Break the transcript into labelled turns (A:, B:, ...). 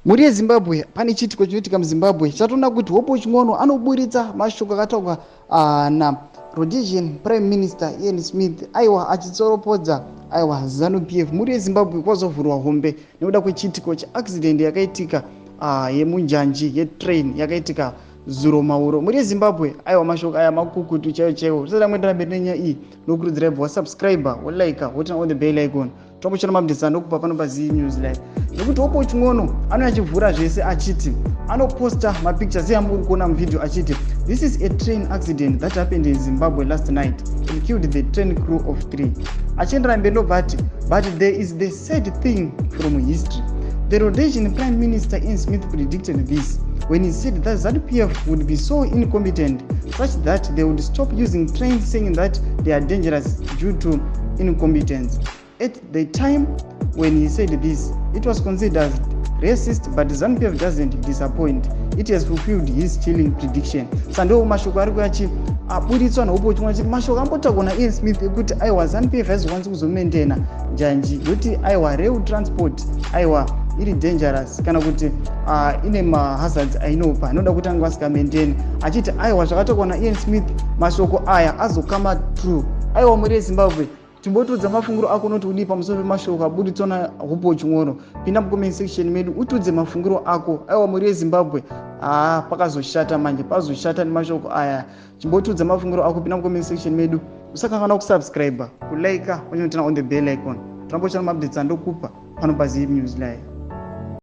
A: Mhuri yeZimbabwe, pane chiitiko chinoitika muZimbabwe chatoona kuti Hope Chin'ono anoburitsa mashoko akataurwa na Rhodesian Prime Minister Ian Smith, aiwa, achitsoropodza, aiwa, ZANU PF. Mhuri yeZimbabwe, kwazovhurwa hombe nekuda kwechiitiko cheaccident yakaitika yemunjanji yetrain yakaitika zuro mauro. Mhuri yeZimbabwe, aiwa, mashoko aya makukutu chaiwo chaiwo. Tisati amboendera mberi nenyaya iyi, nokurudzirai bva wasubscribe, wolike, woturn on the bell icon, tombochona maupdates andokupa pano paZi News Live, nekuti Hope Chin'ono anouya achivhura zvese achiti anoposta mapictures eyamuri kuona muvhidhio achiti, "This is a train accident that happened in Zimbabwe last night and killed the train crew of three." Achiendera mberi ndobva ati, "But there is the sad thing from history. The Rhodesian Prime Minister Ian Smith predicted this when he said that ZANU-PF would be so incompetent such that they would stop using trains, saying that they are dangerous due to incompetence. At the time when he said this, it was considered racist, but ZANU-PF doesn't disappoint. It has fulfilled his chilling prediction." Sando mashoko ari kuyachi aburitswa naHope Chin'ono achiti mashoko ambotaurwa naIan Smith ekuti, aiwa, ZANU-PF haizokwanisi kuzomaintaina njanji yokuti, aiwa, rail transport, aiwa, iri dangerous kana kuti ine mahazards ainopa, inoda kuti ange vasingamaintaini, achiti, aiwa, zvakataurwa naIan Smith, mashoko aya azokama true. Aiwa, mhuri yeZimbabwe, timbotudza mafungiro ako unoti udii pamusoro pemashoko aburitswa naHope Chin'ono. Pinda mucomment section medu utudze mafungiro ako. Aiwa, mhuri yeZimbabwe, haa, pakazoshata manje, pazoshata nemashoko aya. Chimbotudza mafungiro ako, pinda mucomment section medu. Usakanganwa kusubscribe, kulike, unoturn on the bell icon. Tirambochana maupdates andokupa pano paZi News Live.